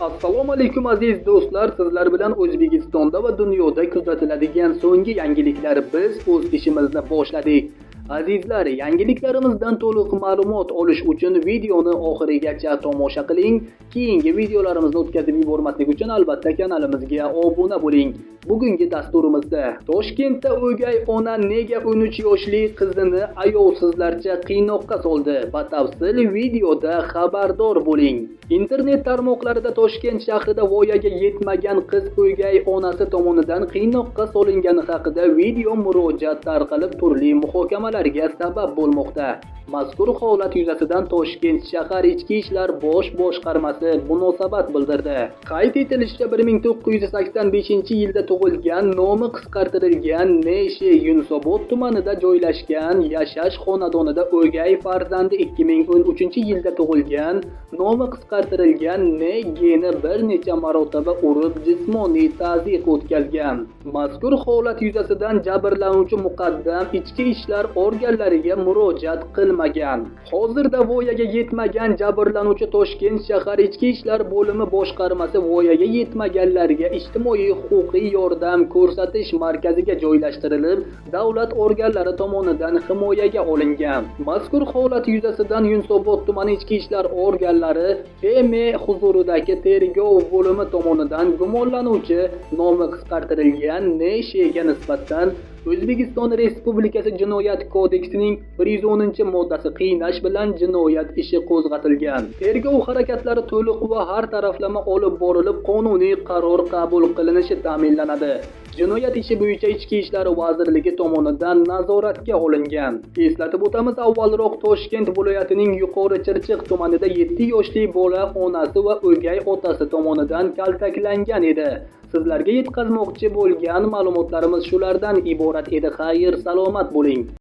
Assalomu alaykum aziz do'stlar, sizlar bilan O'zbekistonda va dunyoda kuzatiladigan so'nggi yangiliklar. Biz o'z ishimizni boshladik. Azizlar, yangiliklarımizdan to'liq ma'lumot olish uchun videoni oxirigacha tomosha qiling. Keyingi videolarimizni o'tkazib yubormaslik uchun albatta kanalimizga obuna bo'ling. Bugungi dasturimizda Toshkentda o'gay ona nega 13 yoshli qizini ayovsizlarcha qiynoqqa soldi? Batafsil videoda xabardor bo'ling. Internet tarmoqlarida Toshkent shahrida voyaga yetmagan qiz o'gay onasi tomonidan qiynoqqa solingani haqida video murojaat tarqalib turli muhokamalarga sabab bo'lmoqda. Mazkur holat yuzasidan Toshkent shahar Ichki ishlar bosh boshqarmasi munosabat bildirdi. Qayd etilishicha, 1985-yilda tug'ilgan, nomi qisqartirilgan Neshi Yunusobod tumanida joylashgan yashash xonadonida o'gay farzandi 2013-yilda tug'ilgan, nomi qisqartirilgan Negeni bir necha marotaba urib jismoniy tazyiq o'tkazgan. Mazkur holat yuzasidan jabrlanuvchi muqaddam ichki ishlar organlariga murojaat qilmagan. Hozirda voyaga yetmagan jabrlanuvchi Toshkent shahar Ichki ishlar bo'limi boshqarmasi voyaga yetmaganlarga ijtimoiy huquqiy yordam ko'rsatish markaziga joylashtirilib, davlat organlari tomonidan himoyaga olingan. Mazkur holat yuzasidan Yunusobod tumani ichki ishlar organlari PM huzuridagi tergov bo'limi tomonidan gumonlanuvchi nomi qisqartirilgan Neshega nisbatan O'zbekiston Respublikasi Jinoyat kodeksining 110-moddasi qiynash bilan jinoyat ishi qo'zg'atilgan. Tergov harakatlari to'liq va har taraflama olib borilib, qonuniy qaror qabul qilinishi ta'minlanadi. Jinoyat ishi bo'yicha Ichki ishlar vazirligi tomonidan nazoratga olingan. Eslatib o'tamiz, avvalroq Toshkent viloyatining Yuqori Chirchiq tumanida 7 yoshli bola onasi va o'gay otasi tomonidan kaltaklangan edi. Sizlarga yetkazmoqchi bo'lgan ma'lumotlarimiz shulardan iborat edi. Xayr, salomat bo'ling.